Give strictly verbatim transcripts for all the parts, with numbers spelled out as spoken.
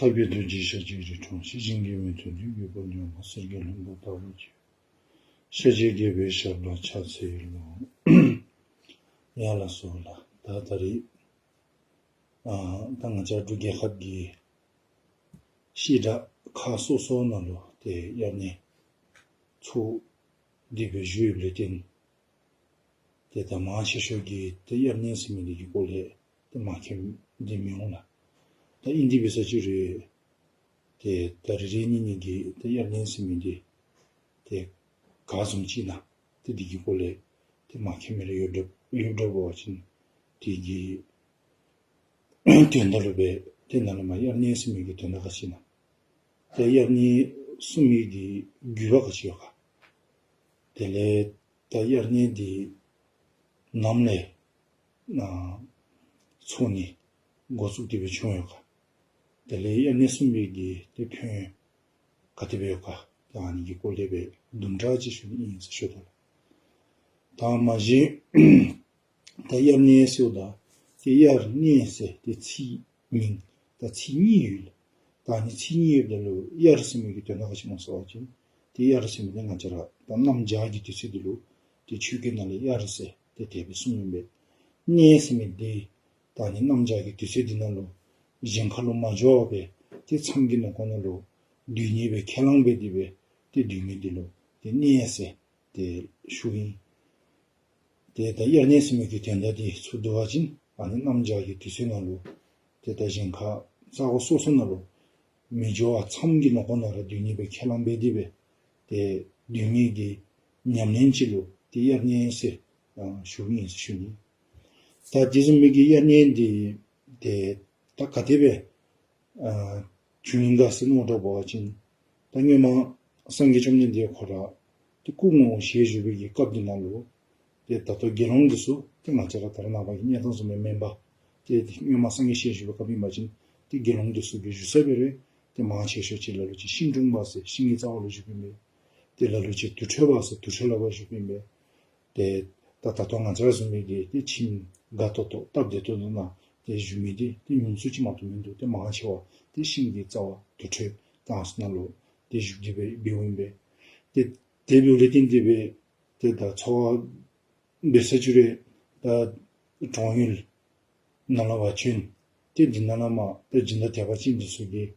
ལྟ་བུའི་རྡོ་རྗེ་ཤཱཀྱའི་རིགས་སུ་འཁྲུངས་ཤིང་། གཞན་གྱིས་མི་ཐུབ་འདི་བརྒྱུད་པར་འབྱུང་བ། གསེར་གྱི་ལྷུན་པོ་ལྟ་བུར་གྱུར། ཤཱཀྱའི་རྒྱལ་པོའི་ཞབས་ལ་ཕྱག་འཚལ་ལོ། ཡ་ལགས་སོ་ལགས། ད་ད་རེས་ཨ་ད་ང་བཅས་འབྲུག་རྒྱལ་ཁབ་ཀྱི་བཤད་གྲྭ་ཁག་སོ་སོ་ནང་ལུ་ཏེ་དབྱར་གནས་ཚོགས་ཏེ་སྦེ་བཞུགས་ཡོདཔ་ལས་བརྟེན་ཏེ་ད་མང་ཆེ་ཤོས་ཀྱིས་ཏེ་དབྱར་གནས་ཟེར་མི་འདི་གི་སྐོར་ལས་ཏེ་མ་མཁྱེནམ་འདི་མི་འོང་ལགས། ད་ཨིན་ཏེ་འབད་ས་ཅིག་རུང་ཏེ་ད་རེ་རེ་གཉིས་གཉིས་ཀྱིས་ཏེ་དབྱར་གནས་ཟེར་མི་འདི་ཏེ་ག་བཟུམ་ཅིག་ཨིན་ན་ཏེ་འདི་གི་སྐོར་ལས་ཏེ་མ་མཁྱེན་མི་རེ་ཡོདཔ་ཡོདཔ་འབད་བ་ཅིན་དེ་གི་དོན་དག་ལུ་སྦེ་ཏེ་ནཱ་ལས་མར་དབྱར་གནས་ཟེར་མི་གི་དོན་དག་ག་ཅི་ཨིན་ན། ཏེ་དབྱར་གནས་སྲུང་མི་གི་དགོས་པ་ག་ཅི་ཡོད་ག། དེ་ལས་ད་དབྱར་གནས་འདི་ནམ་ལས་ཨ་ཚོགས་ནི་འགོ་བཙུགས་ཏེ་སྦེ་བྱུང་ཡོད་ག། དེ་ལས་དབྱར་གནས་སྲུང་མི་གི་ཏེ་ཕན་ཡོན་ག་དེ་སྦེ་ཡོད་ག། ད་ཨ་ནི་གི་སྐོར་ལས་སྦེ་དུམ་གྲ་ཅིག་ཞུ་ནི་ཨིན་ཟེར་ཞུ་དོ་ལགས། ད་མ་གཞི་ད་དབྱར་གནས་ཟེརཝ་ད་ཏེ་དབྱར་གནས་ཟེར་ཏེ་ཚིག་མིང་ད་ཚིག་གཉིས་ཡོད་ལགས། ད་ཨ་ནི་ཚིག་གཉིས་ཡོདཔ་ད་ལུ་དབྱར་ཟེར་མི་གི་དོན་དག་ག་ཅི་སྨོ་ཟེར་བ་ཅིན་ཏེ་དབྱར་ཟེར་མི་འདི་ང་བཅས་ར་ད་གནམ་བྱཱར་གྱི་དུས་ཚོད་འདི་ལུ་ཏེ་ཆོས་སྐད་ནང་ལས་དབྱར་ཟེར་ཏེ་དེ་སྦེ་གསུངམ་ཨིན་པས། གནས་ཟེར་མི་འདི་ད་ཨ་ནི་གནམ་བྱཱར་གྱི་དུས་ཚོད་འདི་ནང་ལུ་གཞན་ཁ་ལུ་མ་འགྱོ་བར་སྦེ་ཏེ་མཚམས་ཀྱི་ནང་འཁོད་ནང་ལུ་སྡོད་ནི་སྦེ་ཁས་བླངས་འབད་དེ་སྦེ་ཏེ་སྡོད་མི་འདི་ལུ་ཏེ་གནས་ཟེར་ཏེ་ཞུཝ་ཨིན། ཏེ་ད་དབྱར་གནས་ཟེར་མི་གི་དོན་དག་འདི་ཚུ་བསྡུ་བ་ཅིན་ཨ་ནི་གནམ་བྱཱར་གྱི་དུས་ཚོད་ནང་ལུ་ཏེ་ད་གཞན་ཁ་ས་གོ་སོ་སོ་ནང་ལུ་མི་འགྱོ་བར་མཚམས་ཀྱི་ནང་འཁོད་ནང་ར་སྡོད་ནི་སྦེ་ཁས་བླངས་འབད་དེ་སྦེ་ཏེ་སྡོད་མི་གི་ཉམས་ལེན་ཅིག་ལུ་ཏེ་དབྱར་གནས་ཟེར་ཨ་ཞུཝ་ཨིན་ཟེར་ཞུ་ནི། ད་དེ་བཟུམ་མའི་གི་དབྱར་གནས་འདི་ཏེ་ད་ག་དེ་སྦེ་ཨ་བྱུང་ཡི་ག་ཟེར་མནོ་དོ་བ་ཅིན་ད་སྔོན་མ་སངས་རྒྱས་བཅོམ་ལྡན་འདས་ཁོ་ར་ཏེ་སྐུ་ངོ་བོ་བཞུགས་བཞུགས་པའི་གི་སྐབས་འདི་ནང་ལུ་ཏེ་ད་ལྟོ་དགེ་སློང་འདི་ཚུ་ཏེ་ང་བཅས་ར་ད་རེས་ནངས་པ་གི་གནས་སྟངས་བཟུམ་སྦེ་མེན་པར་ཏེ་སྔོན་མ་སངས་རྒྱས་བཞུགས་བཞུགས་པའི་སྐབས་ཨིན་པ་ཅིན་ཏེ་དགེ་སློང་འདི་ཚུ་གི་བཞུགས་ས་འབད་རུང་ཏེ་མང་ཆེ་ཤོས་ཅིག་ལ་ལུ་ཅིག་ཤིང་དྲུང་པ་ཟེར་ཤིང་གི་རྩ་བ་ལུ་བཞུགསཔ་ཨིན་པས། ཏེ་ལ་ལུ་ཅིག་དུར་ཁྲོད་པ་ཟེར་དུར་ཁྲོད་ལུ་བཞུགསཔ་ཨིན་པས། ཏེ་ད་ད་ལྟོ་ང་བཅས་ར་བཟུམ་མའི་གི་ཏེ་ཁྱིམ་དགའ་ཏོག་ཏོ་སྟབས་བདེ་ཏོག་ཏོ་ནང་ཏེ་བཞུགས་མི་འདི་ཏེ་ཉུང་སུ་ཅིག་མ་གཏོགས་མིན་འདུག། ཏེ་མང་ཆེ་བ་ཏེ་ཤིང་གི་རྩ་བ་དུར་ཁྲོད་དང་ཟེར་ནང་ལུ་ཏེ་བཞུགས་ཏེ་སྦེ་འབདཝ་ཨིན་པས། ཏེ་དེ་འབདཝ་ལས་བརྟེན་ཏེ་སྦེ་ཏེ་ད་འཚོ་བ་འབད་ས་ཅིག་རུང་ད་གྲོང་ཡུལ་ནང་ལུ་བ་བྱོན། ཏེ་འདི་ནང་ལས་མར་ཏེ་སྦྱིན་བདག་དད་པ་ཅན་འདི་ཚུ་གིས་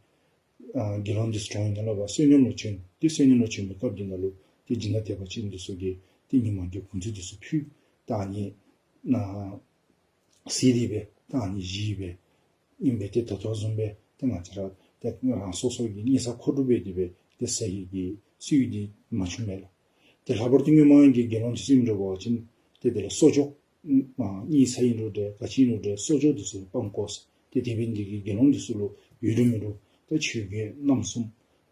ཨ་དགེ་སློང་འདི་ཚུ་གྲོང་ཡུལ་ནང་ལུ་བ་བསོད་སྙོམས་ལུ་བྱོན། ཏེ་བསོད་སྙོམས་ལུ་བྱོན་པའི་སྐབས་འདི་ནང་ལུ་ཏེ་སྦྱིན་བདག་དད་པ་ཅན་འདི་ཚུ་གིས་ཏེ་ཉིན་མ་གི་གུང་ཚིགས་འདི་ཚུ་ཕུལ། ད་ཨ་ནི་ནང་གཟིགས་ཏེ་སྦེ་ད་ཨ་ནི་བཞེས་སྦེ་ཨིན་པས། ཏེ་ད་ལྟོ་བཟུམ་སྦེ་ཏེ་ང་བཅས་ར་ཏེ་རང་སོ་སོ་གི་གཉིད་ས་མཁོ་སྒྲུབ་འབད་དེ་སྦེ་ཏེ་ཟ་ནི་གི་སྲོལ་འདི་མ་བྱུང་མས་ལགས། ཏེ་ལྷག་པར་དུ་སྔོན་མ་གི་དགེ་སློང་འདི་ཚུ་ཨིནམ་འདྲ་བ་ཅིན་ཏེ་དེ་ལས་གསོལ་ཇོ་ཨ་གཉིད་ས་ཨིན་རུང་འདྲ་ག་ཅི་ཨིན་རུང་འདྲ་གསོལ་ཇོ་འདི་ཚུ་སྤང་དགོ་ཟེར། ཏེ་དེ་འབད་ནི་འདི་གིས་དགེ་སློང་འདི་ཚུ་ལུ་ཡོད་རུང་མེད་རུང་ད་ཆོས་གོས་རྣམ་གསུམ་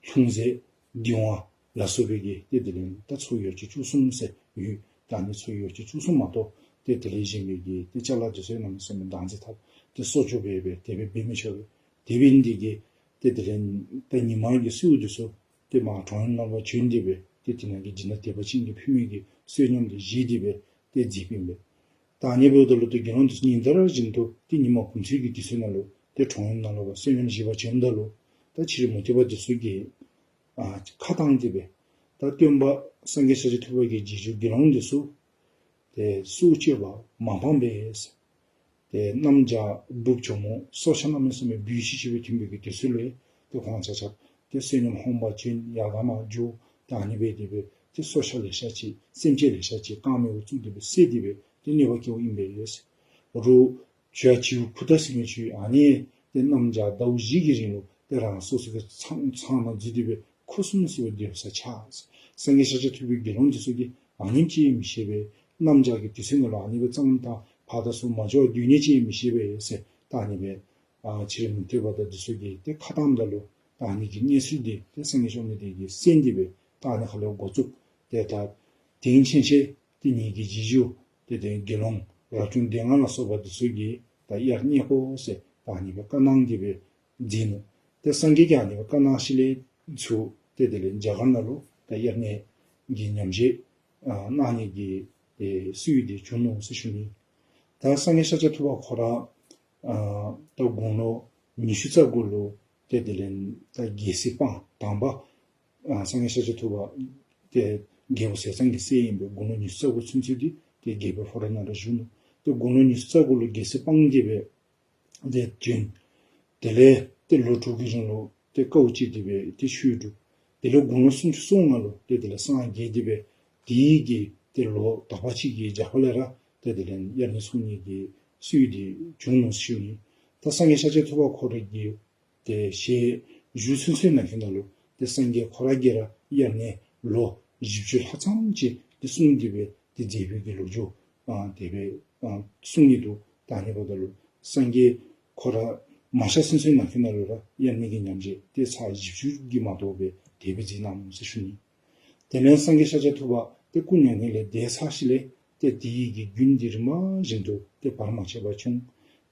ལྷུང་བཟེད་གདིང་བ་ལ་སོགས་པའི་གི་ཏེ་དེ་ལས་ད་ཚོགས་ཡོ་བྱད་བཅུ་གསུམ་ཟེར་ཡོད། ད་ཨ་ནི་ཚོགས་ཡོ་བྱད་བཅུ་གསུམ་མ་གཏོགས་ཏེ་དེ་ལས་གཞན་མི་གི་ཏེ་ཅ་ལ་འདི་ཚུ་གནམ་མེད་ས་མེད་བདག་འཛིན་འཐབ་སྟེ་གསོལ་ཇོ་འབད་སྦེ་དེ་སྦེ་འབད་མི་ཆོག་པས། དེ་འབད་ནི་འདི་གིས་ཏེ་དེ་ལས་ད་ཉིན་མ་གི་གསོལཝ་འདི་ཚུ་ཏེ་མར་གྲོང་ཡུལ་ནང་ལུ་བྱོན་ཏེ་སྦེ་ཏེ་དེ་ནང་གི་སྦྱིན་བདག་དད་པ་ཅན་གྱིས་ཕུལ་མི་གི་བསོད་སྙོམས་འདི་བཞེས་ཏེ་སྦེ་ཏེ་མཛདཔ་ཨིན་པས། ད་ཨ་ནི་འབདཝ་ད་ལུ་ཏེ་དགེ་སློང་འདི་ཚུ་ཉིན་ལྟར་བཞིན་དུ་ཏེ་ཉིན་མ་གུང་ཚིགས་ཀྱི་དུས་ཚོད་ནང་ལུ་ཏེ་གྲོང་ཡུལ་ནང་ལུ་བ་བསོད་སྙོམས་བཞེས་པར་བྱོནམ་ད་ལུ་ད་ཕྱི་རོལ་མུ་སྟེགས་པ་འདི་ཚུ་གིས་ཨ་ཁ་བཏང་སྟེ་སྦེ་ད་སྟོན་པ་སངས་རྒྱས་ཤཱཀྱ་ཐུབ་པ་གི་རྗེས་འཇུག་དགེ་སློང་འདི་ཚུ་ཏེ་སྲོག་གཅོད་པ་མ་སྤངས་པས་ཟེར། ཏེ་གནམ་བྱཱར་སྦུབས་གྱོག་མོ་སྲོག་ཆགས་གནམ་མེད་ས་མེད་འབུ་ཤི་ཤི་སྦེ་ཐོན་པའི་གི་དུས་ཚོད་ལུ་ཏེ་ཁོང་ཆ་ཁྱབ་ཏེ་བསོད་སྙོམས་ཕོངས་པ་བྱོན་ཡར་ད་མར་འགྱོ། ད་ཨ་ནི་སྦེ་དེ་སྦེ་ཏེ་སྲོག་ཆགས་ལེ་ཤ་ཅིག་སེམས་ཅན་ལེ་ཤ་ཅིག་རྐངམ་མེདཔ་བཙུགས་ཏེ་སྦེ་བསད་དེ་སྦེ་ཏེ་གནོད་པ་བསྐྱལཝ་ཨིན་པས་ཟེར། རུང་བྱ་བྱིའུ་ཁུ་ཐ་ཟེར་མི་ཚུ་ཨ་ནི་ཏེ་གནམ་བྱཱར་ཟླཝ་བཞི་གི་རིང་ལུ་ཏེ་རང་སོ་སོ་གི་ཚང་ཚང་ནང་འཛུལ་ཏེ་སྦེ་ཁུ་སིམ་སིམ་སྦེ་སྡོད་ས་ཆགས། སངས་རྒྱས་ཤཱཀྱ་ཐུབ་པའི་དགེ་སློང་འདི་ཚུ་གིས་ཨ་ནེམ་ཅིག་མི་ཤེས་པས། གནམ་བྱཱར་གྱི་དུས་ཚོད་ནང་ལུ་ཨ་ནི་སྦེ་གཙང་དང་ཕར་དང་ཚུར་མ་འགྱོ་སྡོད་ནི་ཅིག་མི་ཤེས་པས་ཟེར། ད་ཨ་ནི་སྦེ་ཨ་ཕྱི་རོལ་མུ་སྟེགས་པ་དང་འདི་ཚུ་གིས་ཏེ་ཁ་བཏངམ་ད་ལུ་ད་ཨ་ནི་གི་གནས་ཚུལ་འདི་ཏེ་སངས་རྒྱས་བཅོམ་ལྡན་འདས་ཀྱིས་གསན་ཏེ་སྦེ་ད་ཨ་ནི་ཁ་ལས་འགོ་བཙུགས་ཏེ་ད་དེང་ཕྱིན་ཆད་ཏེ་ངེ་གི་རྗེས་འཇུག་ཏེ་ཏེ་དགེ་སློང་རབ་བྱུང་སྡེ་ལྔ་ལ་སོགས་པ་འདི་ཚུ་གིས་ད་དབྱར་གནས་དགོ་ཟེར་ད་ཨ་ནི་སྦེ་བཀའ་གནང་སྟེ་སྦེ་མཛད་ནུག། ཏེ་སངས་རྒྱས་ཀྱིས་ཨ་ནི་སྦེ་བཀའ་གནང་ཞིནམ་ལས་ཚུར་ཏེ་དེ་ལས་རྒྱ་གར་ནང་ལུ་ད་དབྱར་གནས་ཀྱི་ཉམས་བཞེས་ཨ་གནང་ནི་གི་ཨེ་སྲོལ་འདི་བྱུང་ནུག་ཟེར་ཞུ་ནི། ད་སངས་རྒྱས་ཤཱཀྱ་ཐུབ་པ་ཁོ་ར་ཨ་ད་དགུང་ལོ་ཉི་ཤུ་རྩ་དགུ་ལུ་ ཏེ་དེ་ལས་ད་རྒྱལ་སྲིད་སྤངས། དང་པ་ཨ་སངས་རྒྱས་ཤཱཀྱ་ཐུབ་པ་ཏེ་རྒྱལ་པོ་ཟས་གཙང་གི་སྲས་ཨིན་པས། དགུང་ལོ་ཉི་ཤུ་རྩ་དགུ་ཚུན་ཚོད་འདི་ཏེ་རྒྱལ་པོའི་ཧོ་ར་ནང་ར་བཞུགས་ནུག། ཏེ་དགུང་ལོ་ཉི་ཤུ་རྩ་དགུ་ལུ་རྒྱལ་སྲིད་སྤངས་ཏེ་སྦེ་ཏེ་བྱོན། དེ་ལས་ཏེ་ལོ་དྲུག་གི་རིང་ལུ་ཏེ་དཀའཝ་སྤྱད་དེ་སྦེ་ཏེ་ཆོས་སྒྲུབ། དེ་ལས་དགུང་ལོ་སུམ་ཅུ་སོ་ལྔ་ལུ་ཏེ་དེ་ལས་སངས་རྒྱས་ཏེ་སྦེ་དེ་གི་ཏེ་ལོ་དག་པ་ཅིག་གི་རྒྱབ་ཁ་ལས་ར་ཏེ་དེ་ལས་དབྱར་གནས་སྲུང་ནི་གི་སྲོལ་འདི་བྱུང་ནུག་ཟེར་ཞུ་ནི། ད་སངས་རྒྱས་ཤཱཀྱ་ཐུབ་པ་ཁོ་ར་གི་ཏེ་ཞལ་བཞུགས་ཚུན་ཚོད་ནང་གི་ནང་ལུ་ཏེ་སངས་རྒྱས་ཁོ་ར་གིས་ར་དབྱར་གནས་ལོ་བཞི་བཅུ་ལྷག་ཙམ་ཅིག་ཏེ་སྲུང་སྟེ་སྦེ་ཏེ་མཛད་པའི་གི་ལོ་རྒྱུས་ཨ་དེ་སྦེ་ཨ་གསུང་ནི་འདུག། ད་ཨ་ནི་འབདཝ་ད་ལུ་སངས་རྒྱས་ཁོ་ར་མ་གཤགས་ཚུན་ཚོད་ནང་གི་ནང་ལུ་ར་དབྱར་གནས་ཀྱི་ཉམས་བཞེས་ཏེ་ཚར་བཞི་བཅུ་གིས་མ་དོ་བར་དེ་སྦེ་མཛད་གནང་ནུག་ཟེར་ཞུ་ནི། དེ་ལས་སངས་རྒྱས་ཤཱཀྱ་ཐུབ་པ་ཏེ་སྐུ་མྱ་ངན་ལས་འདས་ཚར་ཞིནམ་ལས་ཏེ་དེ་གི་རྒྱུན་འདི་རིམ་པ་བཞིན་དུ་ཏེ་བར་མ་ཆད་པར་བྱུང་།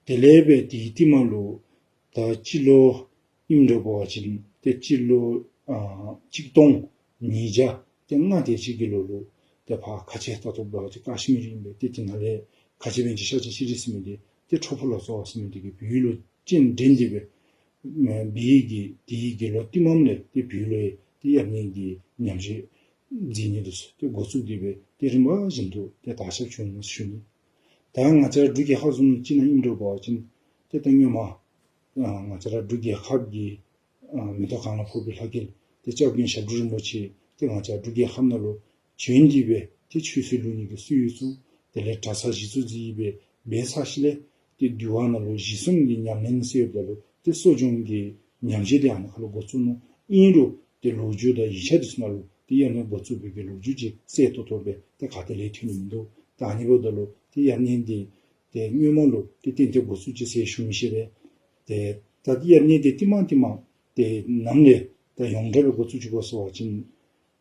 དེ་ལས་སྦེ་དེའི་རྟིང་མ་ལུ་ད་སྤྱི་ལོ་ཨིནམ་འདྲཝ་འབད་བ་ཅིན་ཏེ་སྤྱི་ལོ་ཨ་གཅིག་སྟོང་ཉིས་བརྒྱ་ཏེ་ལྔ་དེ་ཅིག་གི་ལོ་ལུ་ཏེ་ཕར་ཁ་ཆེ་ད་ལྟོ་འབད་བ་ཅིན་ཀ་ཤི་མིར་ཨིན་པས། ཏེ་དེ་ནང་ལས་ཁ་ཆེ་པཎ་ཆེན་ཤཱཀྱ་ཤྲཱི་ཟེར་མི་འདི་ཏེ་ཁྲོ་ཕུ་ལོ་ཙཱ་བ་ཟེར་མི་འདི་གིས་བོད་ཡུལ་ལུ་སྤྱན་འདྲེན་ཏེ་སྦེ་ཨ་བོད་ཡུལ་གྱི་དེའི་གི་ལོ་རྟིང་མམ་ལས་ཏེ་བོད་ཡུལ་ལུ་ཡང་ཏེ་དབྱར་གནས་ཀྱི་ཉམས་བཞེས་མཛད་ནི་འདི་ཚུ་ཏེ་འགོ་བཙུགས་ཏེ་སྦེ་ཏེ་རིམ་པ་བཞིན་དུ་ཏེ་དར་ཁྱབ་བྱུང་ནུག་ཟེར་ཞུ་ནི། ད་ང་བཅས་ར་འབྲུག་རྒྱལ་ཁབ་བཟུམ་ཅིག་ནང་ཨིནམ་འདྲཝ་འབད་བ་ཅིན་ཏེ་ད་སྔོན་མ་ཨ་ང་བཅས་ར་འབྲུག་རྒྱལ་ཁབ་ཀྱི་ཨ་མེ་ཏོག་གང་ལ་ཕོག་པའི་ལྷ་སྐལ་ཏེ་སྐྱབས་མགོན་ཞབས་དྲུང་རིན་པོ་ཆེ་ཏེ་ང་བཅས་འབྲུག་རྒྱལ་ཁབ་ནང་ལུ་བྱོན་ཏེ་སྦེ་ཏེ་ཆོས་སྲིད་ལུགས་གཉིས་ཀྱི་སྲོལ་ཡིག་བཙུགས། དེ་ལས་གྲྭ་ཚང་གཞི་བཙུགས་མཛད་སྦེ་འབད་ཚར་ཞིནམ་ལས་ཏེ་འདུལ་བ་ནང་ལུ་གཞི་གསུམ་གྱི་ཉམས་ལེན་ཟེརཝ་ད་ལུ་ཏེ་གསོ་སྦྱོང་གི་ཉམས་བཞེས་འདི་ཨ་ནི་ཁར་ལུ་འགོ་བཙུགས་ནུག། ཨིན་རུང་ཏེ་ལོ་རྒྱུས་དང་ཡིག་ཆ་འདི་ཚུ་ནང་ལུ་ཏེ་དབྱར་གནས་འགོ་བཙུགས་པའི་གི་ལོ་རྒྱུས་ཅིག་གསལ་ཏོག་ཏོ་སྦེ་ཏེ་ག་ཏེ་ལས་ཐོན་ནི་མིན་འདུག། ད་ཨ་ནི་འབདཝ་ད་ལུ་ཏེ་དབྱར་གནས་འདི་ཏེ་སྔོན་མ་ལུ་ཏེ་ཏན་ཏན་འགོ་བཙུགས་ཅི་ཟེར་ཞུ་མི་ཤེས་པས། ཏེ་ད་དབྱར་གནས་འདི་རྟིང་མ་རྟིང་མ་ཏེ་ནམ་ལས་ད་ཡོངས་གྲགས་སྦེ་འགོ་བཙུགས་ཅི་གོ་ཟེར་བ་ཅིན་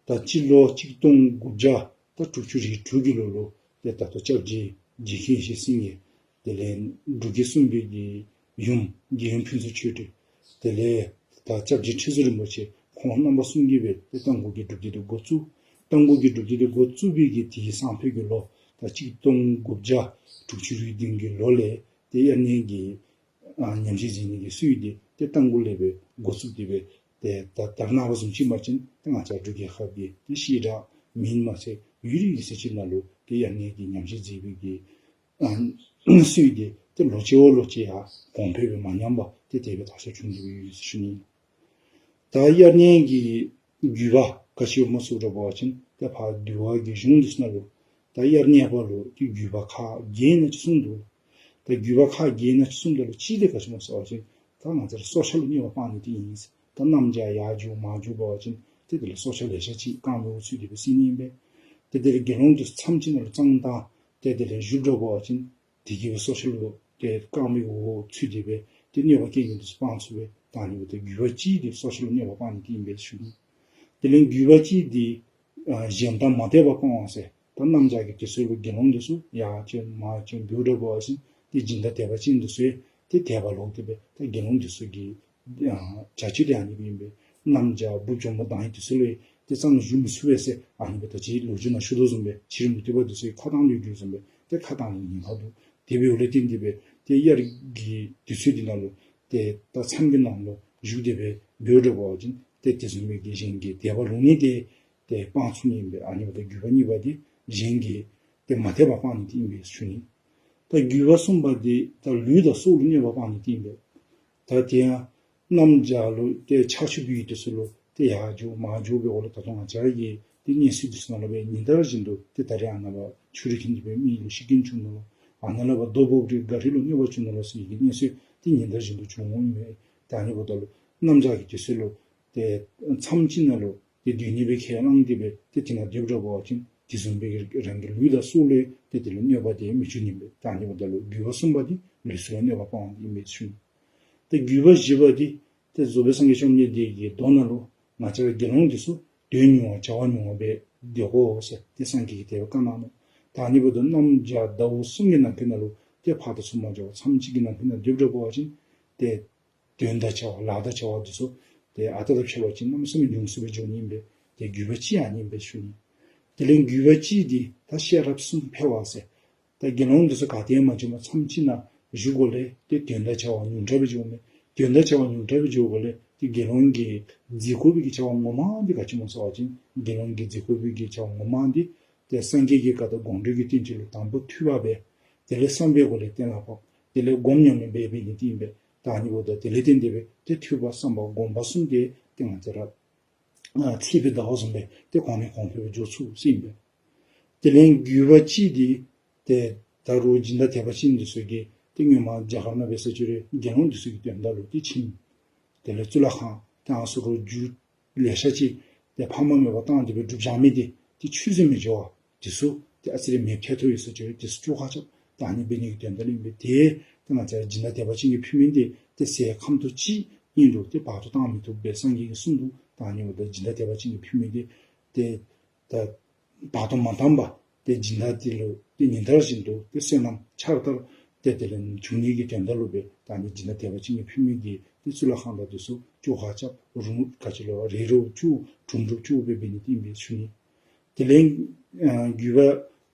ད་སྤྱི་ལོ་གཅིག་སྟོང་དགུ་བརྒྱ་ད་དྲུག་ཅུ་རེ་དྲུག་གི་ལོ་ལུ་ཏེ་ད་ལྟོ་སྐྱབས་རྗེ་རྗེ་མཁན་ཡེ་ཤེས་སེང་གེ། དེ་ལས་འབྲུག་རྒྱལ་གསུམ་པའི་གི་ཡུམ་རྒྱལ་ཡུམ་ཕུན་ཚོགས་ཆོས་སྒྲོན། དེ་ལས་ད་སྐྱབས་རྗེ་ཁྲི་ཟུར་རིན་པོ་ཆེ་ཁོང་རྣམ་པ་གསུམ་གྱིས་སྦེ་ཏེ་རྟ་མགོ་གི་སྒྲུབ་སྡེ་འདི་འགོ་བཙུགས། རྟ་མགོ་གི་སྒྲུབ་སྡེ་འདི་འགོ་བཙུགས་པའི་གི་དེའི་སང་ཕོད་ཀྱི་ལོ་ད་གཅིག་སྟོང་དགུ་བརྒྱ་དྲུག་ཅུ་རེ་བདུན་གྱི་ལོ་ལས་ཏེ་དབྱར་གནས་ཀྱི་ཨ་ཉམས་བཞེས་མཛད་ནི་གི་སྲོལ་འདི་ཏེ་རྟ་མགོ་ལས་སྦེ་འགོ་བཙུགས་ཏེ་སྦེ་ཏེ་ད་ད་རེས་ནངས་པ་བཟུམ་ཅིག་འབད་བ་ཅིན་ཏེ་ང་བཅས་འབྲུག་རྒྱལ་ཁབ་ཀྱི་ཏེ་བཤད་གྲྭ་མེན་མ་ཚད་ཡུལ་རིས་ཡུལ་ས་ཅིག་ནང་ལུ་ཏེ་དབྱར་གནས་ཀྱི་ཉམས་བཞེས་མཛད་པའི་གི་ཨ་སྲོལ་འདི་ཏེ་ལོ་གཅིག་བ་ལོ་གཅིག་ཡང་གོང་འཕེལ་སྦེ་མ་ཉམས་པར་ཏེ་དེ་སྦེ་དར་ཁྱབ་བྱུང་སྟེ་སྦེ་ཡོད་ཟེར་ཞུ་ནི། ད་དབྱར་གནས་ཀྱི་དགོས་པ་ག་ཅི་སྨོ་ཟེར་བ་ཅིན་ཏེ་ཕར་འདུལ་བ་གི་གཞུང་འདི་ཚུ་ནང་ལུ་ད་དབྱར་གནས་པ་ལུ་ཏེ་དགོས་པ་ཁག་བརྒྱད་ནང་ཅིག་གསུངས་འདུག། ད་དགོས་པ་ཁག་བརྒྱད་ནང་ཅིག་གསུངམ་ད་ལུ་གཅིག་འདི་ག་ཅི་སྨོ་ཟེར་བ་ཅིན་ད་ང་བཅས་ར་སྲོག་ཆགས་ལུ་གནོད་པ་སྤང་ནི་འདི་ཨིན། ད་གནམ་བྱཱར་ཡར་འགྱོ་མར་འགྱོ་འབད་བ་ཅིན་ཏེ་དེ་ལས་སྲོག་ཆགས་ལེ་ཤ་ཅིག་རྐངམ་གི་འོག་ཚུད་དེ་སྦེ་བསད་ནི་ཨིན་པས། ཏེ་དེ་ལས་དགེ་སློང་འདི་ཚུ་མཚམས་ཅིག་ནང་ལུ་གཙང་བཏང་སྟེ་དེ་ལས་བཞུགས་འགྱོ་འབད་བ་ཅིན་དེ་གིས་སྦེ་སྲོག་ཆགས་ལུ་ཏེ་རྐངམ་གི་འོག་ཚུད་དེ་སྦེ་ཏེ་གནོད་པ་བཀལ་ནི་འདི་ཚུ་སྤང་ཚུགས་པས། ད་ཨ་ནི་འབདཝ་ད་དགོས་པ་གཅིག་འདི་སྲོག་ཆགས་ལུ་གནོད་པ་སྤང་ནི་འདི་ཨིན་པས་ཞུ་ནི། དེ་ལས་དགོས་པ་གཅིག་འདི་ཨ་གཞན་དང་མ་དད་པ་སྤང་བ་ཟེར། ད་གནམ་བྱཱར་གྱི་དུས་ཚོད་ལུ་དགེ་སློང་འདི་ཚུ་ཡར་བྱོན་མར་བྱོན་འགྱོ་འགྱོ་འབད་བ་ཅིན་ཏེ་སྦྱིན་བདག་དད་པ་ཅན་འདི་ཚུ་ཡང་ཏེ་དད་པ་ལོག་སྟེ་སྦེ་ད་དགེ་སློང་འདི་ཚུ་གི་ཨ་བྱ་སྤྱོད་འདི་ཨ་ནི་སྦེ་ཨིན་པས། གནམ་བྱཱར་འབུཔ་འཇོམས་པ་དང་ཡི་དུས་ཚོད་ལུ་ཏེ་གཙང་བཞུགས་མི་ཚུགས་པས་ཟེར་ཨ་ནི་སྦེ་ད་ཅི་ལོ་རྒྱུས་ནང་ཞུ་དོ་བཟུམ་སྦེ་ཕྱི་རོལ་མུ་སྟེགས་པ་འདི་ཚུ་ཁ་གཏང་ལུ་འགྱོ་བཟུམ་སྦེ་ཏེ་ཁ་གཏང་ནི་ཉེན་ཁ་འདུག། དེ་འབདཝ་ལས་བརྟེན་ཏེ་སྦེ་ཏེ་དབྱར་གྱི་དུས་ཚོད་འདི་ནང་ལུ་ཏེ་ད་མཚམས་ཀྱི་ནང་ལུ་བཞུགས་ཏེ་སྦེ་འབད་འགྱོ་འབད་བ་ཅིན་ཏེ་དེ་བཟུམ་སྦེ་གི་གཞན་གྱི་དད་པ་ལོག་ནི་འདི་ཏེ་སྤང་ཚུགས་ནི་ཨིན་པས། ཨ་ནི་འབདཝ་ད་དགོས་པ་གཉིས་པ་འདི་གཞན་གྱི་ཏེ་མ་དད་པ་སྤང་ནི་འདི་ཨིན་པས་ཞུ་ནི། ད་དགོས་པ་གསུམ་པ་འདི་ད་ལུས་དང་སྲོག་ལུ་གནོད་པ་སྤང་ནི་འདི་ཨིན་པས། ད་དེ་ཡང་གནམ་བྱཱར་ལུ་ཏེ་ཆར་ཆུ་འབབ་པའི་དུས་ཚོད་ལུ་ཏེ་ཡར་འགྱོ་མར་འགྱོ་འབདཝ་ལས་ད་ལྟོ་ང་བཅས་ར་གི་ཏེ་གནས་ཚུལ་འདི་ཚུ་ནང་ལུ་སྦེ་ཉིན་ལྟར་བཞིན་དུ་ཏེ་ད་རེས་ཨ་ནཱ་ལུ་ཆུ་རུད་འཐེན་ཏེ་སྦེ་མི་ལུ་ཤི་རྐྱེན་བྱུང་ནུག་ལོ། ཨ་ནཱ་ལུ་སྦེ་རྡོ་སྦོམ་རེ་ག་རེ་ལུ་གནོད་པ་བྱུང་ནུག་ལོ་ཟེར་གྱི་གནས་ཚུལ་འདི་ཉིན་ལྟར་བཞིན་དུ་བྱུང་འོང་མས། ད་ཨ་ནི་འབདཝ་ད་ལུ་གནམ་བྱཱར་གྱི་དུས་ཚོད་ལུ་ཏེ་མཚམས་ཅིག་ནང་ལུ་ཏེ་སྡོད་ནི་སྦེ་ཁས་བླངས་ཏེ་སྦེ་ཏེ་དེ་ནང་སྡོད་འགྱོ་འབད་བ་ཅིན་དེ་བཟུམ་སྦེ་རང་གི་ལུས་དང་སྲོག་ལུ་ཏེ་དེ་ལུ་གནོད་པ་འདི་མི་འབྱུང་ནི་མས། ད་ཨ་ནི་འབདཝ་ད་ལུ་དགོས་པ་གསུམ་པ་འདི་ལུས་སྲོག་ལུ་གནོད་པ་སྤང་བ་ཨིན་པས་ཞུ་ནི། ཏེ་དགོས་པ་བཞི་པ་འདི་ཏེ་རྫོགས་པའི་སངས་རྒྱས་བཅོམ་ལྡན་འདས་ཀྱི་མདོ་ནང་ལུ་ང་བཅས་ར་དགེ་སློང་འདི་ཚུ་དོན་ཉུང་བ་བྱ་བ་ཉུང་བ་སྦེ་སྡོད་དགོ་ཟེར་ཏེ་སངས་རྒྱས་ཀྱིས་དེ་སྦེ་བཀའ་གནང་ནུག། ད་ཨ་ནི་འབདཝ་ད་གནམ་བྱཱར་ཟླཝ་གསུམ་གྱི་ནང་འཁོད་ནང་ལུ་ཏེ་ཕར་དང་ཚུར་མ་འགྱོ་བར་མཚམས་གཅིག་གི་ནང་འཁོད་ནང་སྡོད་འགྱོ་འབད་བ་ཅིན་ཏེ་དོན་དང་བྱ་བ་ལཱ་དང་བྱ་བ་འདི་ཚུ་ཏེ་ཨ་རྟག་དང་ཕྱད་པ་ཅིན་གནམ་མེད་ས་མེད་ཉུང་སུ་སྦེ་འགྱོ་ནི་ཨིན་པས། ཏེ་དགོས་པ་གཅིག་ཨ་ནི་ཨིན་པས་ཞུ་ནི། དེ་ལས་དགོས་པ་གཅིག་འདི་ད་ཤེས་རབ་གསུམ་འཕེལ་བ་ཟེར། ད་དགེ་སློང་འདི་ཚུ་ག་ཏེ་མ་བྱོན་པར་མཚམས་གཅིག་ནང་བཞུགས་དགོཔ་ལས་ཏེ་དོན་དང་བྱ་བ་ཉུང་དྲགས་སྦེ་འགྱོཝ་མས། དོན་དག་བྱ་བ་ཉུང་དྲགས་སྦེ་འགྱོཝ་ལས་ཏེ་དགེ་སློང་གིས་བརྩི་དགོ་པའི་གི་བྱ་བ་ངོ་མ་འདི་ག་ཅི་སྨོ་ཟེར་བ་ཅིན་དགེ་སློང་གིས་བརྩི་དགོ་པའི་གི་བྱ་བ་ངོ་མ་འདི་ཏེ་སངས་རྒྱས་ཀྱི་བཀའ་དང་དགོངས་འགྲེལ་གྱི་བསྟན་བཅོས་ལུ་དང་པ་ཐོས་པ་འབད། དེ་ལས་བསམ་པའི་སྒོ་ལས་གཏན་ལ་ཕབ། དེ་ལས་སྒོམ་ཉམས་ལེན་འབད་འབད་ནི་འདི་ཨིན་པས། ད་ཨ་ནི་འབདཝ་ད་དེ་ལས་བརྟེན་ཏེ་འབད་ཏེ་ཐོས་པ་བསམ་པ་སྒོམ་པ་གསུམ་དེ་ཏེ་ང་བཅས་ར་ཨ་ཚེས་པའི་ཟླ་བ་བཟུམ་སྦེ་ཏེ་གོང་ནས་གོང་འཕེལ་སྦེ་འགྱོ་ཚུགས་ཟེར་ཨིན་པས། དེ་ལས་བརྒྱུད་པ་ཅིག་འདི་ཏེ་ད་རུང་སྦྱིན་བདག་དད་པ་ཅན་འདི་ཚུ་གིས་ཏེ་སྔོན་མ་རྒྱ་གར་ནང་འབད་ས་ཅིག་རུང་དགེ་སློང་འདི་ཚུ་གི་དོན་དག་ལུ་ཏེ་བྱིན། དེ་ལས་གཙུག་ལག་ཁང་ཏེ་ཨ་ནི་ཚུ་རུང་རྒྱུ་ལེ་ཤ་ཅིག་ཏེ་ཕངས་མ་མེད་པར་བཏང་སྟེ་འབད་སྒྲུབ་བཞག་མི་འདི་ཏེ་ཆུད་ཟོས་མི་འགྱོ་བར་འདི་ཚུ་ཏེ་ཨ་ཙི་རེ་མེདཔ་ཐལ་དོ་ཡོད་ས་ཅིག་རུང་འདི་ཚུ་བཅོ་ཁ་རྐྱབ། ད་ཨ་ནི་འབད་ནི་གི་དོན་དག་ལུ་ཨིན་པས། ཏེ་ཏེ་ང་བཅས་སྦྱིན་བདག་དད་པ་ཅན་གྱིས་ཕུལ་མི་འདི་ཏེ་ཟས་ཁམ་ཏོག་ཅིག་ཨིན་རུང་ཏེ་བར་དུ་བཏང་མི་བཏུབ་པས། སངས་རྒྱས་ཀྱིས་གསུངས་འདུག། ད་ཨ་ནི་འབདཝ་ད་སྦྱིན་བདག་དད་པ་ཅན་གྱིས་ཕུལ་མི་འདི་ཏེ་ད་བར་དུ་མ་བཏང་པར་ཏེ་སྦྱིན་བདག་འདི་ལུ་ཏེ་ཉིན་ལྟར་བཞིན་དུ་ཏེ་བསོད་ནམས་འཆར་ལྟར་ཏེ་དེ་ལས་འབྱུང་ནི་གི་དོན་དག་ལུ་འབད་ད་ཨ་ནི་སྦྱིན་བདག་དད་པ་ཅན་གྱིས་ཕུལ་མི་གི་ཏེ་གཙུག་ལག་ཁང་དང་འདི་ཚུ་བཅོ་ཁ་རྐྱབ། རུང་ག་ཅི་ལོ་རེ་རེ་བཅོ་གྲུབ་གྲུབ་བཅོ་འབད་འབད་ནི་འདི་ཨིན་པས་ཞུ་ནི། དེ་ལས་ཨ་བརྒྱུད་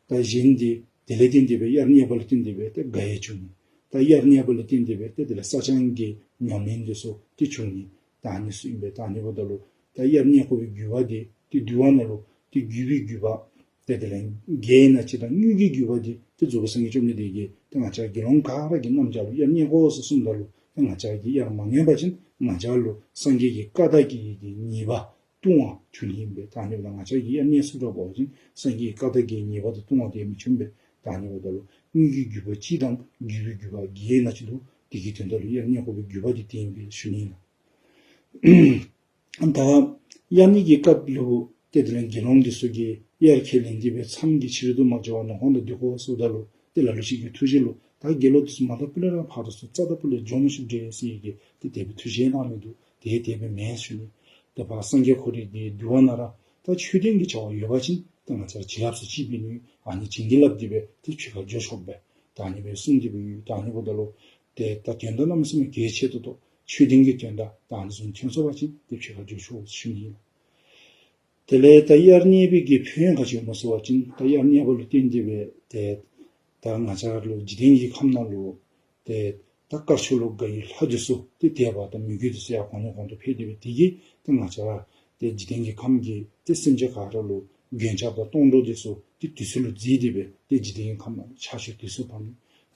པ་ད་གཞན་འདི་དེ་ལས་བརྟེན་ཏེ་འབད་དབྱར་གནས་པ་ལུ་བརྟེན་ཏེ་འབད་ཏེ་དགའ་ཡི་འབྱུང་ནི། ད་དབྱར་གནས་པ་ལུ་བརྟེན་ཏེ་འབད་ཏེ་དེ་ལས་བསགས་སྦྱང་གི་ཉམས་ལེན་འདི་ཚུ་ཏེ་འབྱུང་ནི། ད་ཨ་ནི་ཚུ་ཨིན་པས། ད་ཨ་ནི་འབདཝ་ད་ལུ་ད་དབྱར་གནས་དགོ་པའི་བརྒྱུད་པ་འདི་ཏེ་འདུལ་བ་ནང་ལུ་ཏེ་བརྒྱུད་པའི་བརྒྱུད་པ་ཏེ་དེ་ལས་བརྒྱད་ཨིན་ན་ཅིག་དང་དངོས་ཀྱི་བརྒྱུད་པ་འདི་ཏེ་རྫོགས་པའི་སངས་རྒྱས་བཅོམ་ལྡན་འདས་ཀྱིས་ཏེ་ང་བཅས་དགེ་སློང་ག་ར་གི་རྣམ་གཞག་ལུ་དབྱར་གནས་དགོ་ཟེར་གསུངམ་ད་ལུ་ཏེ་ང་བཅས་ཀྱིས་དབྱར་མ་གནས་པ་ཅིན་ང་བཅས་ལུ་སངས་རྒྱས་ཀྱི་བཀའ་དང་གི་ཉེས་པ་ལྟུང་བ་འབྱུང་ནི་ཨིན་པས། ད་ཨ་ནི་འབདཝ་ད་ང་བཅས་ཀྱིས་དབྱར་གནས་ཚུགས་དྲགས་འབད་བ་ཅིན་སངས་རྒྱས་ཀྱི་བཀའ་དང་གི་ཉེས་པ་དང་ལྟུང་བ་དེ་མི་འབྱུང་པས། ད་ཨ་ནི་འབདཝ་ད་ལུ་དངོས་ཀྱི་བརྒྱུད་པ་གཅིག་དང་བརྒྱུད་པའི་བརྒྱུད་པ་བརྒྱད་ཨིན་ན་ཅིག་འདུག། དེ་གི་དོན་དག་ལུ་དབྱར་གནས་དགོ་པའི་བརྒྱུད་པ་འདི་དེ་ཨིན་པས་ཞུ་ནི་ཨིན། ད་དབྱར་གནས་ཀྱི་སྐབས་ལུ་ཏེ་དེ་ལས་དགེ་སློང་འདི་ཚུ་གིས་དབྱར་ཁས་ལེན་ཏེ་འབད་མཚམས་ཀྱི་ཕྱི་རོལ་དུ་མ་འགྱོ་བར་ནང་ཁོངས་ནང་སྡོད་དགོ་ཟེརཝ་ད་ལུ་ཏེ་ལ་ལུ་ཅིག་གི་ཐུགས་བཞེད་ལུ་ད་དགེ་སློང་འདི་ཚུ་མ་དང་ཕུ་ལས་ར་ཕར་ཚུར་རྩ་དང་ཕུ་ལས་འགྱོ་མི་ཚུགས་འདྲས་ཟེར་བའི་གི་ཏེ་དེ་སྦེ་ཐུགས་བཞེད་གནང་མི་འདུག། དེ་དེ་སྦེ་མེན་ཞུ་ནི། ཏེ་ཕར་སངས་རྒྱས་ཁོ་རའི་གི་འདུལ་བ་ནང་ར་ད་ཆོས་ལྡན་གྱི་བྱ་བ་ཡོད་པ་ཅིན་ཏེ་ང་བཅས་ར་བྱིན་རླབས་ཟེར་ཅིག་འབད་ནི་ཨ་ནི་བྱིན་གྱིས་བརླབས་ཏེ་འབད་ཏེ་ཕྱི་ཁར་འགྱོ་ཆོག་པས། ད་ཨ་ནི་སྦེ་གསུངས་ཏེ་འབད་ཡོད། ད་ཨ་ནི་འབདཝ་ད་ལུ་ཏེ་ད་དོན་དག་གནམ་མེད་ས་མེད་གལ་ཆེ་ཏོག་ཏོ་ཆོས་ལྡན་གྱི་དོན་དག་ད་ཨ་ནི་བཟུམ་ཐོན་སོང་པ་ཅིན་ཏེ་ཕྱི་ཁར་འགྱོ་ཆོག་ཞུ་ནི་ཨིན། དེ་ལས་ད་དབྱར་གནས་པའི་གི་ཕན་ཡོན་ག་ཅི་སྨོ་ཟེར་བ་ཅིན་ད་དབྱར་གནས་པ་ལུ་བརྟེན་ཏེ་འབད་ཏེ་ད་ང་བཅས་ར་ལུ་འཇིག་རྟེན་གྱི་ཁམས་ནང་ལུ་ཏེ་ད་དཀར་ཕྱོགས་ལུ་དགའ་བའི་ལྷ་འདི་ཚུ་ཏེ་དད་པ་དང་མོས་གུས་འདི་ཚུ་ཡང་གོང་ནས་གོང་དུ་འཕེལ་ཏེ་འབད་དེ་གིས་ཏེ་ང་བཅས་ར་ཏེ་འཇིག་རྟེན་གྱི་ཁམས་ཀྱི་ཏེ་སེམས་ཅན་ག་ར་ལུ་མགོན་སྐྱབས་དང་སྡོང་གྲོགས་འདི་ཚུ་ཏེ་དུས་ཚོད་ལུ་བརྩིས་ཏེ་འབད་ཏེ་འཇིག་རྟེན་གྱི་ཁམས་ནང་ཆར་ཆུ་དུས་སུ་བབ་ནི་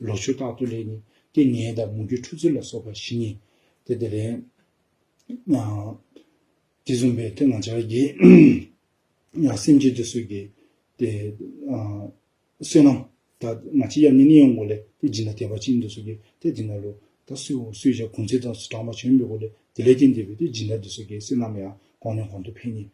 ལོ་ཕྱུགས་རྟག་ཏུ་ལེགས་ནི་ཏེ་ནད་དང་མུ་གེ་འཁྲུག་རྩོད་ལ་སོགས་པ་ཞི་ནི་ཏེ་དེ་ལས་ཨ་དེ་བཟུམ་སྦེ་ཏེ་ང་བཅས་ར་གི་ཡང་སེམས་ཅན་འདི་ཚུ་གི་ཏེ་ཨ་བསོད་ནམས་ད་ང་བཅས་དབྱར་གནས་གནས་ཡོང་གོ་ལས་ཏེ་སྦྱིན་བདག་དད་པ་ཅན་འདི་ཚུ་གིས་ཏེ་འདི་ནང་ལུ་ད་གསོལ་གསོལ་ཇ་གུང་ཚིགས་དང་ཚུ་དྲངམ་བྱོན་པའི་སྒོ་ལས་དེ་ལས་བརྟེན་ཏེ་འབད་ཏེ་སྦྱིན་བདག་འདི་ཚུ་གི་བསོད་ནམས་ཡང་གོང་ནས་གོང་དུ་འཕེལ་ནི།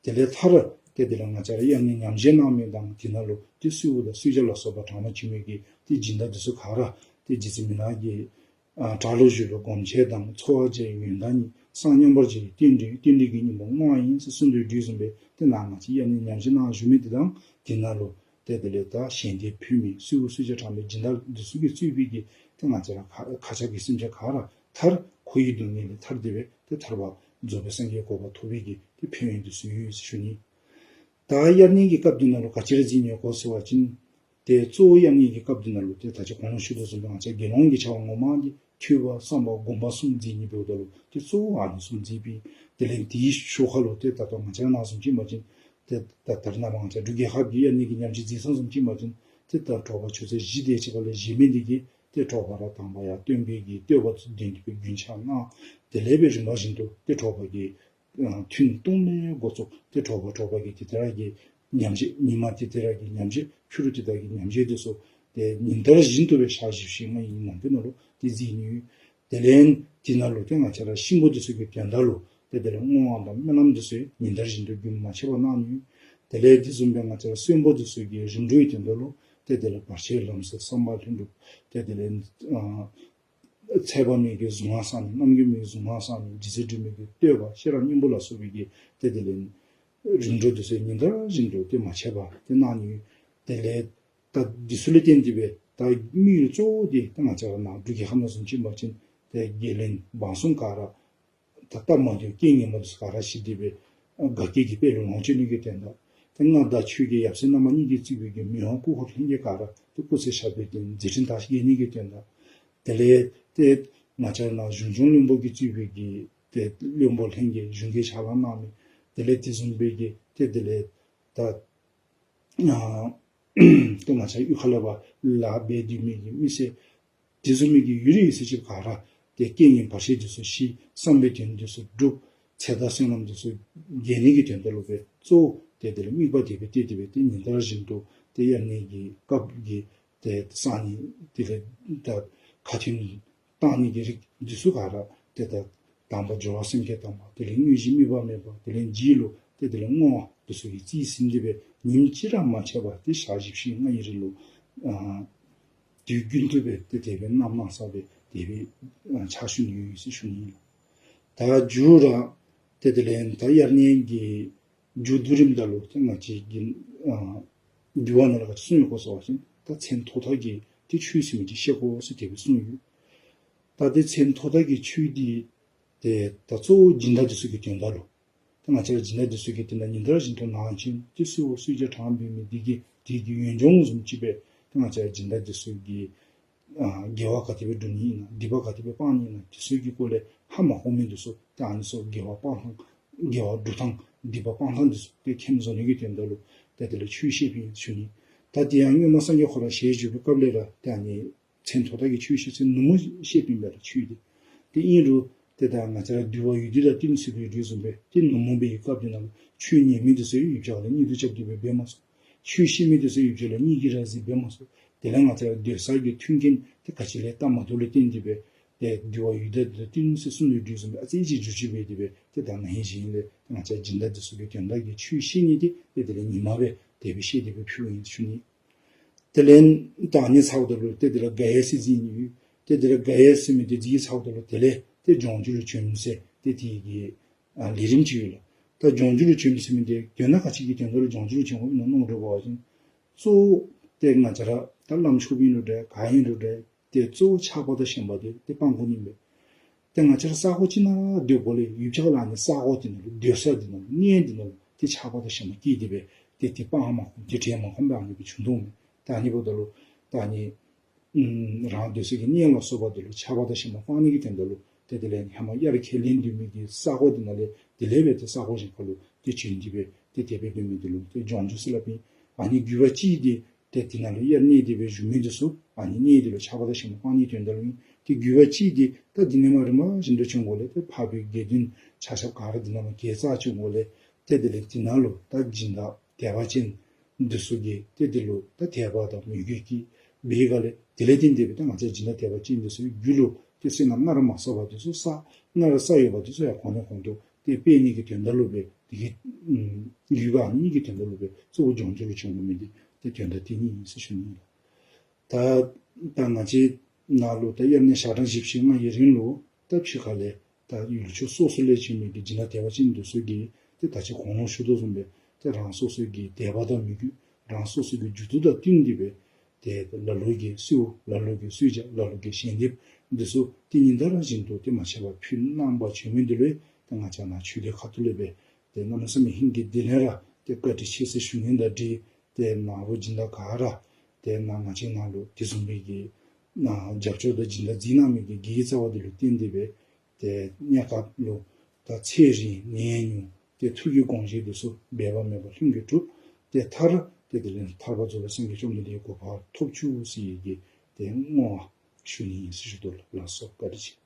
དེ་ལས་མཐར་ཏེ་དེ་ལས་ང་བཅས་ར་དབྱར་གནས་ཉམས་བཞེས་གནང་མི་དང་དེ་ནང་ལུ་ཏེ་གསོལཝ་དང་གསོལ་ཇ་ལ་སོགས་པ་དྲངམ་བྱོན་མི་གི་ཏེ་སྦྱིན་བདག་འདི་ཚུ་ག་ར་ཏེ་རྗེ་བཙུན་མི་ལ་གིས་ཨ་གྲགས་ལུགས་བཞི་ལུ་སྒོམ་ཆེན་དང་འཚོ་བ་བརྒྱའི་ཡོན་བདག་ཉིད། སངས་མཉམ་པར་རྒྱས་པའི་རྟེན་འབྲེལ་རྟེན་འབྲེལ་གྱི་སྙིང་པོ་བསྔོ་བ་ཡིན་ཟེར་གསུངས་དོ་བཟུམ་སྦེ་ཏེ་ནཱ་ང་བཅས་དབྱར་གནས་ཉམས་བཞེས་གནང་བཞུགས་མི་འདི་དང་དེ་ནང་ལུ་ཏེ་དེ་ལས་ད་ཞལ་འདེབས་ཕུལ་མི་གསོལཝ་གསོལ་ཇ་དྲངས་མི་སྦྱིན་བདག་འདི་ཚུ་གིས་གཙོས་པའི་གི་ཏེ་ང་བཅས་ར་མཁའ་མཁའ་ཁྱབ་ཀྱི་སེམས་ཅན་ག་ར་མཐར་འཁོར་བའི་སྡུག་བསྔལ་ལས་ཐར་ཏེ་འབད་ཏེ་ཐར་པ་རྫོགས་པའི་སངས་རྒྱས་གོ་འཕང་ཐོབ་པའི་གི་ཏེ་ཕན་ཡོན་འདི་ཚུ་ཡོད་ཟེར་ཞུ་ནི། ད་དབྱར་གནས་ཀྱི་སྐབས་འདི་ནང་ལུ་ག་ཅི་ར་མཛད་ནི་ཡོད་གོ་ཟེར་བ་ཅིན་ཏེ་གཙོ་བོ་དབྱར་གནས་ཀྱི་སྐབས་འདི་ནང་ལུ་ཏེ་ད་ཅི་གོང་ལུ་ཞུ་དོ་བཟུམ་སྦེ་ང་བཅས་དགེ་སློང་གི་བྱ་བ་ངོ་མ་འདི་ཐོས་པ་བསམ་པ་སྒོམ་པ་གསུམ་མཛད་ནི་འབདཝ་ད་ལུ་ཏེ་གཙོ་བོ་ཨ་ནི་གསུམ་མཛད་པས། དེ་ལས་དེའི་ཤུལ་ཁ་ལུ་ཏེ་ད་ལྟོ་ང་བཅས་ནཱ་བཟུམ་ཅིག་ཨིན་པ་ཅིན་ཏེ་ད་ད་རེས་ནངས་པ་ང་བཅས་འབྲུག་རྒྱལ་ཁབ་ཀྱི་དབྱར་གནས་ཀྱི་ཉམས་བཞེས་མཛད་ས་བཟུམ་ཅིག་ཨིན་པ་ཅིན་ཏེ་ད་དྲོ་པ་ཆུ་ཚོད་བཞི་དེ་ཅིག་ཁ་ལས་བཞེས་མི་འདི་གིས་ཏེ་དྲོ་པ་ར་དང་པ་ཡང་སྟོན་པའི་གི་བསྟོད་པ་དང་ལྡན་པའི་རྒྱུན་ཆགས་གནང་། དེ་ལས་འབད་རིམ་པ་བཞིན་དུ་ཏེ་དྲོ་པ་གི་ཨ་ཐུན་གཏོརམ་ལས་འགོ་བཙུགས་ཏེ་དྲོ་པ་དྲོ་པ་གི་དེ་དེ་ར་གི་ཉམས་བཞེས་ཉིན་མ་དེ་དེ་ར་གི་ཉམས་བཞེས་ཕྱི་རུ་དེ་དག་གི་ཉམས་བཞེས་འདི་ཚུ་ཏེ་ཉིན་ལྟར་བཞིན་དུ་སྦེ་ཞག་བཞི་བཅུ་ཞེ་ལྔ་ཡི་ནང་པའི་ནང་ལུ་ཏེ་མཛད་ནི་ཡོད། དེ་ལས་དེ་ནང་ལུ་ཏེ་ང་བཅས་ར་གཤིན་པོ་འདི་ཚུ་གི་དོན་དག་ལུ་ཏེ་དེ་ལས་བསྔོ་བ་དང་སྨོན་ལམ་འདི་ཚུ་ཉིན་ལྟར་བཞིན་དུ་རྒྱུན་མ་ཆད་པར་གནང་ནི་ཡོད། དེ་ལས་དེ་བཟུམ་སྦེ་ང་བཅས་ར་གསོན་པོ་འདི་ཚུ་གི་རིམ་གྲོའི་དོན་དག་ལུ་ཏེ་དེ་ལས་བར་ཆད་ལམ་སེལ་བསམ་པ་ལྷུན་གྲུབ་ཏེ་དེ་ལས་ཨ་ཚེ་དཔག་མེད་ཀྱི་གཟུངས་སྔགས་བསགས་ནི་རྣམ་འགྱུར་མེད་ཀྱི་གཟུངས་སྔགས་བསགས་ནི་རྗེ་བཙུན་སྒྲོལ་མའི་གི་བསྟོད་པ་ཤེས་རབ་སྙིང་པོ་ལ་སོགས་པའི་གི་ཏེ་དེ་ལས་རིམ་གྲོ་འདི་ཚུ་ཉིན་ལྟར་བཞིན་དུ་ཏེ་མ་ཆད་པར་ཏེ་གནང་ནི་ཡོད། དེ་ལས་ད་འདི་ཚུ་ལས་བརྟེན་ཏེ་སྦེ་ད་དམིགས་ཡུལ་གཙོ་བོ་འདི་ད་ང་བཅས་ར་ནཱ་འབྲུག་རྒྱལ་ཁབ་ནང་བཟུམ་ཅིག་ཨིན་པ་ཅིན་ཏེ་དགེ་བློན་འབངས་གསུམ་ག་ར་ད་སྟབས་མ་བདེཝ་རྐྱེན་ངན་པ་འདི་ཚུ་ག་ར་ཞི་སྟེ་སྦེ་དགའ་སྐྱིད་ཀྱི་དཔལ་ལུ་ལོངས་སྤྱོད་ནི་གི་དོན་དག། ཏེ་མངའ་བདག་ཆོས་རྒྱལ་ཡབ་སྲས་རྣམ་པ་གཉིས་ཀྱིས་གཙོས་པའི་གི་མི་དབང་སྐུ་འཁོར་ལྷན་རྒྱས་ག་ར་ཏེ་སྐུ་ཚེ་ཞབས་པད་བརྟན་མཛད་འཕྲིན་དར་ཞིང་རྒྱས་ནི་གི་དོན་དག། དེ་ལས་ཏེ་ ང་བཅས་ནཱ་གཞུང་སྐྱོང་བློན་པོ་གིས་གཙོས་པའི་གི་ཏེ་བློན་པོ་ལྷན་རྒྱས་གཞུང་གི་ཕྱག་ལཱ་གནང་མི་དེ་ལས་དེ་བཟུམ་སྦེ་གི་ཏེ་དེ་ལས་ད་ཨ་ཏེ་ང་བཅས་གཡུས་ཁ་ལས་ཕར་ལཱ་འབད་སྡོད་མི་གི་མི་སེར་དེ་བཟུམ་མའི་གི་ཡུལ་ཡུལ་ས་ཅིག་ག་ར་ཏེ་རྐྱེན་ངན་བར་ཆད་འདི་ཚུ་ཞི། བསམ་པའི་དོན་འདི་ཚུ་འགྲུབ། ཚེ་དང་བསོད་ནམས་འདི་ཚུ་རྒྱས་ནི་གི་དོན་དག་ལུ་སྦེ་གཙོ་བོ་ཏེ་དེ་ལས་དམིགས་པ་དེ་སྦེ་གཏད་དེ་སྦེ་ཏེ་ཉིན་ལྟར་བཞིན་དུ་ཏེ་དབྱར་གནས་ཀྱི་སྐབས་ཀྱི་ཏེ་གསང་གནས་དེ་ལས་ད་ཁ་ཐུན་གཏང་ནི་གི་རིགས་འདི་ཚུ་ག་ར་ཏེ་ད་དང་པ་སྦྱོར་བ་སེམས་བསྐྱེད་དང་པ་དེ་ལས་དངོས་གཞི་དམིགས་པ་མེད་པ་དེ་ལས་རྗེས་ལུ་ཏེ་དེ་ལས་བསྔོ་བ་འདི་ཚུ་གིས་རྩིས་ཟིན་ཏེ་སྦེ་ཉིནམ་གཅིག་ར་མ་ཆད་པར་ཏེ་ཞག་བཞི་བཅུ་ཞེ་ལྔ་ཡི་རིང་ལུ་ཨ་དུས་རྒྱུན་དུ་སྦེ་ཏེ་དེ་སྦེ་གནངམ་གནང་ས་སྦེ་དེ་སྦེ་ཨ་ཕྱག་ཞུ་ནི་ཡོད་ཟེར་ཞུ་ནི་ཨིན། ད་མཇུག་ར་ཏེ་དེ་ལས་ད་དབྱར་གནས་ཀྱི་མཇུག་བསྡུ་རནམ་ད་ལུ་ཏེ་ང་བཅས་ཀྱི་ཨ་འདུལ་བ་ནང་ལུ་ག་ཅི་གསུངས་ཡོད་གོ་ཟེར་བ་ཅིན་ད་མཚན་ཐོག་མཐའ་གི་ཏེ་ཆོས་ཟེར་མི་འདི་བཤད་དགོ་ཟེར་དེ་སྦེ་གསུངས་ཡོད། ད་ཏེ་མཚན་ཐོག་མཐའ་གི་ཆོས་འདི་ཏེ་ད་གཙོ་བོ་སྦྱིན་བདག་འདི་ཚུ་གི་དོན་དག་ལུ། ད་ང་བཅས་ར་སྦྱིན་བདག་འདི་ཚུ་གིས་ཏེ་ད་ཉིན་ལྟར་བཞིན་དུ་ནང་ཆེན་ཏེ་གསོལ་བ་གསོལ་ཇ་དྲངས་འབད་མི་འདི་གིས་དེ་གི་ཡོན་སྦྱོང་བཟུམ་ཅིག་སྦེ་ཏེ་ང་བཅས་ར་སྦྱིན་བདག་འདི་ཚུ་གིས་ཨ་དགེ་བ་ག་དེ་སྦེ་སྒྲུབ་ནི་ཨིན་ན་སྡིག་པ་ག་དེ་སྦེ་སྤང་ནི་ཨིན་ན་དེ་ཚུ་གི་སྐོར་ལས་ཧ་མ་གོ་མི་འདི་ཚུ་ཏེ་ཨ་ནི་ཚུ་དགེ་བ་སྤང་ཐངས་དགེ་བ་སྒྲུབ་ཐངས་སྡིག་པ་སྤང་ཐངས་འདི་ཚུ་ཏེ་མཁྱེན་བཟོ་ནི་གི་དོན་དག་ལུ་ཏེ་དེ་ལས་ཆོས་བཤད་པའི་ཚུལ་ཨིན། ད་དེ་ཡང་སྔོན་མ་སངས་རྒྱས་ཁོ་ར་ཞལ་བཞུགས་པའི་སྐབས་ལས་ར་ཏེ་ཨ་ནི་མཚན་ཐོག་མཐའ་གི་ཆོས་བཤད་ཚུལ་ནུབ་མོ་བཤད་པའི་མེན་ལགས་ཆོས་འདི། ཏེ་ཨིན་རུང་ཏེ་ད་ང་བཅས་ར་འདུལ་བ་ཡུལ་དུས་དང་བསྟུན་ཟེར་བའི་དུས་བཟུམ་སྦེ་ཏེ་ནུབ་མོ་སྦེ་གི་སྐབས་འདི་ནང་ལུ་ཆོས་ཉན་མི་འདི་ཚུ་ཡུལ་ཕྱོགས་ལས་གཉིད་དུ་རྐྱབ་སྟེ་སྦེ་འབད་མ་ཚུགས། ཆོས་བཤད་མི་འདི་ཚུ་ཡུལ་ཕྱོགས་ལས་གཉིད་ཀྱིས་ར་གཟིར་འབད་མ་ཚུགས། དེ་ལས་ང་བཅས་ར་སྡོད་ས་གི་མཐུན་རྐྱེན་ཏེ་ག་ཅི་ལས་སྟབས་མ་བདེཝ་ལས་བརྟེན་ཏེ་སྦེ་ཏེ་འདུལ་བ་ཡུལ་དུས་དང་བསྟུན་ཟེར་གསུངས་པའི་དུས་བཟུམ་སྦེ་ཨ་ཙི་ཅིག་འགྱུར་བཅོས་འབད་དེ་སྦེ་ཏེ་ད་ན་ཧིང་གཞེས་ཧིང་ལས་ང་བཅས་སྦྱིན་བདག་འདི་ཚུ་གི་དོན་དག་གི་ཆོས་བཤད་ནི་འདི་ཏེ་དེ་ལས་ཉིན་མ་སྦེ་དེ་སྦེ་བཤད་དེ་སྦེ་ཕུལཝ་ཨིན་ཞུ་ནི། དེ་ལས་ད་ཨ་ནི་ཚརཝ་ད་ལུ་ཏེ་དེ་ལས་དགག་དབྱེ་ཟེར་མཛད་ནི་ཡོད། ཏེ་དེ་ལས་དགག་དབྱེ་ཟེར་མི་འདི་མཛད་ཚརཝ་ད་ལུ་དེ་ལས་ཏེ་ལྗོངས་རྒྱུ་ལུ་བྱོན་ཟེར་ཏེ་དེ་གི་ཨ་ལས་རིམ་ཅིག་ཡོད་ལགས། ད་ལྗོངས་རྒྱུ་ལུ་བྱོན་ཟེར་མི་འདི་དོན་དག་ག་ཅི་གི་དོན་དག་ལུ་ལྗོངས་རྒྱུ་ལུ་བྱོན་དགོཔ་ཨིན་ན་མནོ་དགོཔ་འབད་བ་ཅིན་གཙོ་བོ་ཏེ་ང་བཅས་ར་ད་བླམ་ཆོསཔ་ཨིན་རུང་འདྲ་ག་ཨིན་རུང་འདྲ་ཏེ་གཙོ་བོ་ཆགས་པ་དང་ཞེན་པ་འདི་ཏེ་སྤང་དགོ་ནི་མས། ཏེ་ང་བཅས་ར་ས་གོ་ཅིག་ནང་སྡོད་དགོཔ་ལས་ཡུལ་ཕྱོགས་ལས་ཨ་ནི་ས་གོ་འདི་ནང་ལུ་སྡོད་ས་འདི་ནང་ལུ་གནས་འདི་ནང་ལུ་ཏེ་ཆགས་པ་དང་ཞེན་པ་སྐྱེས་ཏེ་སྦེ་ཏེ་དེ་སྤང་མ་ཁོམ་དེ་དྲན་མ་ཁོམ་སྦེ་ཨ་ནི་སྦེ་བྱུང་དོ་མས། ད་ཨ་ནི་འབདཝ་ད་ལུ་ད་ཨ་ནི་ཨམ་རང་སྡོད་ས་གི་གནས་ལ་སོགས་པ་འདི་ལུ་ཆགས་པ་དང་ཞེན་པ་སྤང་ནི་གི་དོན་དག་ལུ་ཏེ་དེ་ལས་ཧེ་མ་དབྱར་ཁས་ལེན་སྡོད་མི་གི་ས་གོ་འདི་ནང་ལས་དེ་ལས་སྦེ་ཏེ་ས་གོ་གཞན་ཁར་ལུ་ཏེ་བྱོན་ཏེ་སྦེ་ཏེ་དེ་སྦེ་འབད་མི་འདི་ལུ་ཏེ་ལྗོངས་རྒྱུ་ཟེར་སླབ་ཨིན། ཨ་ནི་དགོས་པ་ཅིག་འདི་ཏེ་དེ་ནང་ལུ་དབྱར་གནས་ཏེ་སྦེ་བཞུགས་མི་འདི་ཚུ་ཨ་ནི་གནས་འདི་ལུ་ཆགས་པ་དང་ཞེན་པ་སྤང་ནིའི་དོན་དག་ལུ་ཨིན། ཏེ་དགོས་པ་ཅིག་འདི་ད་འདི་ནས་མར་རིམ་པ་བཞིན་དུ་བྱོན་དགོཔ་ལས་ཏེ་འཕགས་པའི་དགེ་འདུན་ཆ་ཁྱབ་ག་ར་འདི་ནང་ལུ་གྱེས་ཚར་བྱོན་དགོཔ་ལས་ཏེ་དེ་ལས་འདི་ནང་ལུ་ད་སྦྱིན་བདག་དད་པ་ཅན་འདི་ཚུ་གིས་ཏེ་འདི་ལུ་ད་དད་པ་དང་མོས་གུས་ཀྱིས་འབད་ག་ལས་དེ་ལས་བརྟེན་ཏེ་སྦེ་ད་ང་བཅས་སྦྱིན་བདག་དད་པ་ཅན་འདི་ཚུ་རྒྱུད་ལུ་ཏེ་བསོད་ནམས་སྔར་མ་བསགས་པ་འདི་ཚུ་བསགས། སྔར་བསགས་ཡོད་པ་འདི་ཚུ་ཡང་གོང་ནས་གོང་དུ་ཏེ་སྤེལ་ནི་གི་དོན་དག་ལུ་སྦེ་དེ་གི་ཨམ་དགོས་པ་ཨ་ནི་གི་དོན་དག་ལུ་སྦེ་གཙོ་བོ་ལྗོངས་རྒྱུ་ལུ་བྱོན་དགོ་མི་འདི་ཏེ་དོན་དག་དེ་ཨིན་ཟེར་ཞུ་ནི་ཨིན། ད་ད་ང་བཅས་ནང་ལུ་ད་དབྱར་གནས་ཞག་གྲངས་བཞི་བཅུ་ཞེ་ལྔ་ཡི་རིང་ལུ་ད་ཕྱི་ཁ་ལས་ད་ཡུལ་ཕྱོགས་སོ་སོ་ལས་བྱོན་མི་གི་སྦྱིན་བདག་དད་པ་ཅན་འདི་ཚུ་གིས་ཏེ་ད་ཅི་གོང་ལུ་ཞུ་དོ་བཟུམ་སྦེ་ཏེ་རང་སོ་སོ་གི་དད་པ་དང་མོས་གུས་རང་སོ་སོ་གི་རྒྱུད་དུ་དང་བསྟུན་ཏེ་སྦེ་ཏེ་ལ་ལུ་གིས་གསོལཝ་ལ་ལུ་གིས་གསོལ་ཇ་ལ་ལུ་གིས་ཞལ་འདེབས་འདི་ཚུ་ཏེ་ཉིན་ལྟར་བཞིན་དུ་ཏེ་མ་ཆད་པར་ཕུལ་གནང་བར་བྱོན་མི་འདི་ལུ་ཏེ་ང་བཅས་ནཱ་ཆོས་སྡེ་ཁ་ཐུག་ལས་སྦེ་ཏེ་གནམ་མེད་ས་མེད་ཧིང་གི་བདེ་ལེགས་ར་ཏེ་བཀའ་དྲིན་ཆེ་ཟེར་ཞུ་ནི་དང་འབྲེལ་ཏེ་ནཱ་ལུ་སྦྱིན་བདག་ག་ར་ཏེ་ནཱ་ང་བཅས་ནཱ་ལུ་དེ་བཟུམ་མའི་གི་ནཱ་རྒྱབ་སྐྱོར་དང་སྦྱིན་བདག་མཛད་གནང་མི་གི་དགེ་བའི་རྩ་བ་འདི་ལུ་བརྟེན་ཏེ་སྦེ་ཏེ་གནས་སྐབས་ལུ་ད་ཚེ་རིང་ནད་ཉུང་ཏེ་ཐུགས་ཀྱི་དགོངས་བཞེད་འདི་ཚུ་འབད་པ་མེད་པར་ལྷུན་གྱིས་གྲུབ། ཏེ་མཐར་ཏེ་དེ་ལས་ཐར་པ་རྫོགས་པའི་སངས་རྒྱས་བཅོམ་ལྡན་འདས་ཀྱི་གོ་འཕང་ཐོབ་བཅུག་ཟེར་བའི་གི་ཏེ་བསྔོ་བ་ཞུ་ནི་ཨིན་ཟེར་ཞུ་དོ་ལགས། ལགས་སོ། བཀའ་དྲིན་ཆེ།